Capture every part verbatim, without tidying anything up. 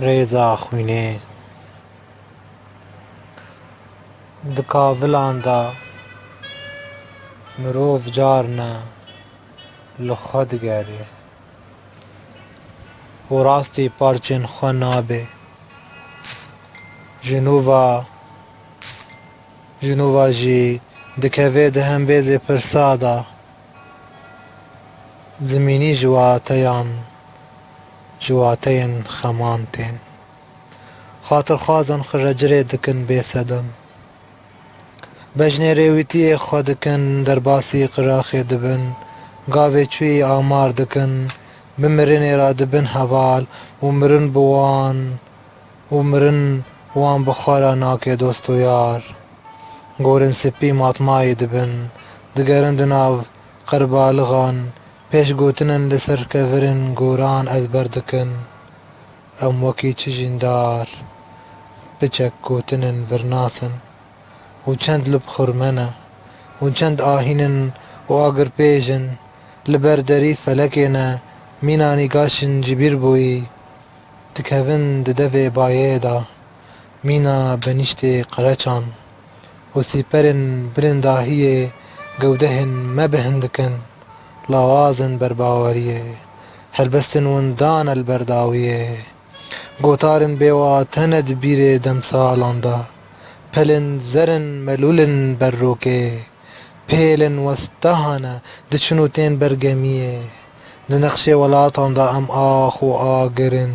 Rêza xwînê. Di kavilan de mirov carna li xwe digere û rastî parçên xwe nabe. Ji nû ve, ji nû ve jî dikeve di hembêzê pirsa de. Zimînî ji wateyan, ji wateyên xeman tên. Xatirxwazan xwe recirê dikin bê sedin. Bejnê rêwîtiyê xwe dikin, derbasî qiraxê dibin, gavê çûyî amar dikin, bi mirinê re dibin heval û mirin bi wan û mirin wan bi xwe re nake dost û yar. Gorin spî matmayî dibin, digerin di nav qerbaligan, pêş gotinan li ser kevirên goran ezber dikin. Em wekî çi jîndar, piçek gotinan virnasin û çend li bi xurme ne û çend ahîn in û agirpêj in, li ber derî felekê ne, mîna nîgaş in ji bîr bûyî. Dikevin di devê bayê de, mîna benîştê qereçan û sîperên bilind dahiyê gewdehên me bihin dikin, lawazên berbaweriyê, helbestin windan el ber dawiyê. Gotarên bêwate ne di bîrê demsalan de, pelên zer in melûl in ber rokê. Pêlên westahan e, diçin û tên ber gemiyê. Di nexşê welatan de em ax û agir in.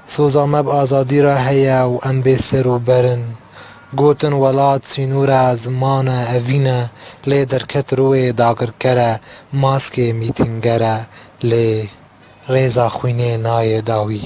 Soza me bi azadî re heye û em bê ser û ber in. Gotin welat sînor e, ziman e, evîn e, lê derket rûyê dagirker e, maskê mîtînger e, lê rêza xwînê nayê dawî.